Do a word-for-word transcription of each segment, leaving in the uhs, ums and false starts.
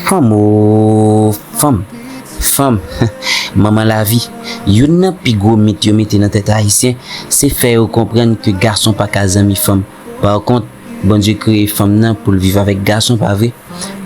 Fanm o, fanm, fanm, manman lavi. Youn nan pi gwo mit yo mete nan tèt ayisyen, se fè yo konprann ke gason pa ka zanmi fanm. Pa kont, Bondye kreye fanm nan pou l viv avèk gason, pa vre?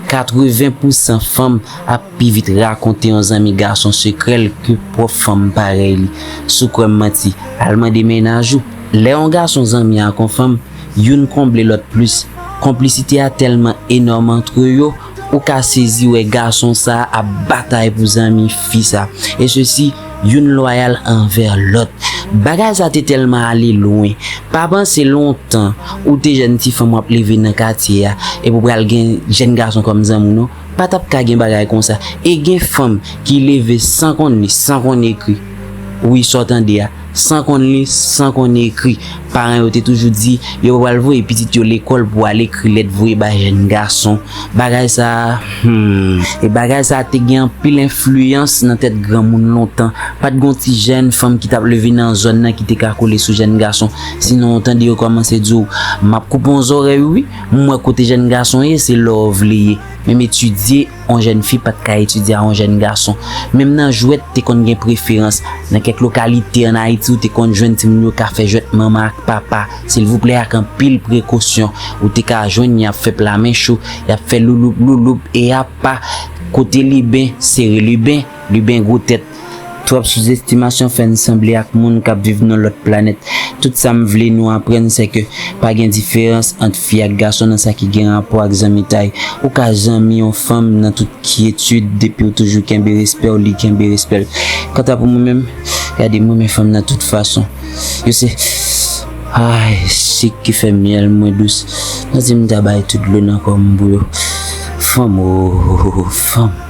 Katreven pousan fanm ap pi vit rakonte yon zanmi gason sekrè l ke pwòp fanm parèy li. Si w kwè m manti, al mande mennaj ou. Lè yon gason zanmi ak yon fanm, youn konble lòt plis. Konplisite a tèlman enòm antre yo, ou ka sezi wè gason sa a ap batay pou zanmi fi sa. E sesi, youn lwayal anvè lòt. Bagay sa te tèlman ale lwen. Pa panse lontan ou te jèn ti fanm w ap leve nan katye a, epi w pral gen jèn gason kòm zanmi w, non. Pa t ap ka gen bagay konsa. E gen fanm ki leve san konn li, san konn ekri. Wi, sa w tande a. San konn li, san konn ekri. Paran yo te toujou di yo pral voye pitit yo lekòl pou al ekri lèt voye bay jèn gason. Bagay sa, hmm. E bagay sa te gen anpil enfliyans nan tèt granmoun lontan. Pa t gon ti jèn fanm ki t ap leve nan zòn nan ki te ka kole sou jèn gason. Sinon, w tande yo kòmanse di w, "M ap koupe yon zòrèy ou, wi. M wè kote jèn gason ye, se love li ye." Menm etidye, yon jèn fi pa t ka etidye a yon jèn gason. Menm nan jwèt, te konn gen preferans. Nan kèk lokalite ann Ayiti, ou te konn jwenn timoun yo ka fè jwèt manman ak papa, silvouplè, ak anpil prekosyon. Ou te ka jwenn y ap fè pla men cho, y ap fè louloup, louloup, e apa, kote liben, sere liben, liben gwo tèt. Twòp souzestimasyon fè n sanble ak moun k ap viv nan lòt planèt. Tout sa m vle nou aprann, se ke pa gen diferans ant fi ak gason nan sa ki gen rapò ak zanmitay. Ou ka zanmi yon fanm nan tout kyetid, depi w toujou kenbe respè w, li kenbe respè l. Kanta pou mwen menm, gade, m renmen fanm nan tout fason. Yo se, ay, sik ki fè myèl mwen dous. Nan di m ta bay tout dlo nan kò m pou yo. Fanm, o, fanm.